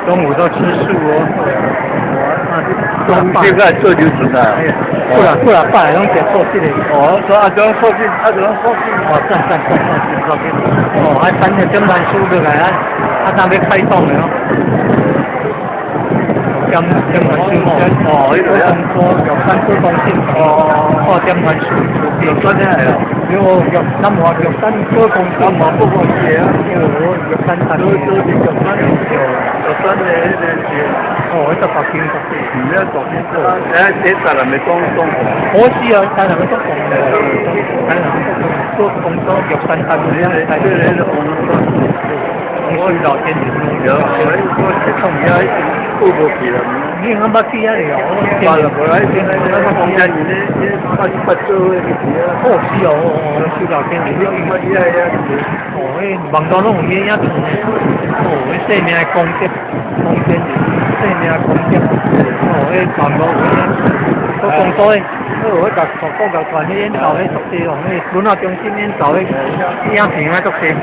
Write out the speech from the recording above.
中午都吃素哦。中這個做流程啊。過來過來，拜攏食素食的。哦，說啊，這種素食，啊，這種素食。哦，讚讚讚讚，哦，還等下點番書過來啊，啊，當欲開動的哦。點點番書哦，哦，彼個公所玉山區公信，哦，點番書。玉山的哦。對，玉南華玉山區公信。南華不公司啊。對，玉山山。都都是玉山，玉山的彼個是。哦，彼個大間大間。唔是大間，誒，這台南的總總部。哦，是啊，台南的總部。台南的總部，公所玉山山。對對對，王修老先生。對，我是創業過無去啦。你攏捌去遐哩哦？捌啦，無來先來，王家人咧，咧八八做的去啊。哦，是哦，王修老先生。我遐遐。哦，彼網路攏有伊影像。哦，彼生命的功德，王天林，生命的功德。哦，彼網路有影。我公所的，哦，我共講共傳彼演奏彼足濟哦，彼文化中心演奏彼影片啊足濟。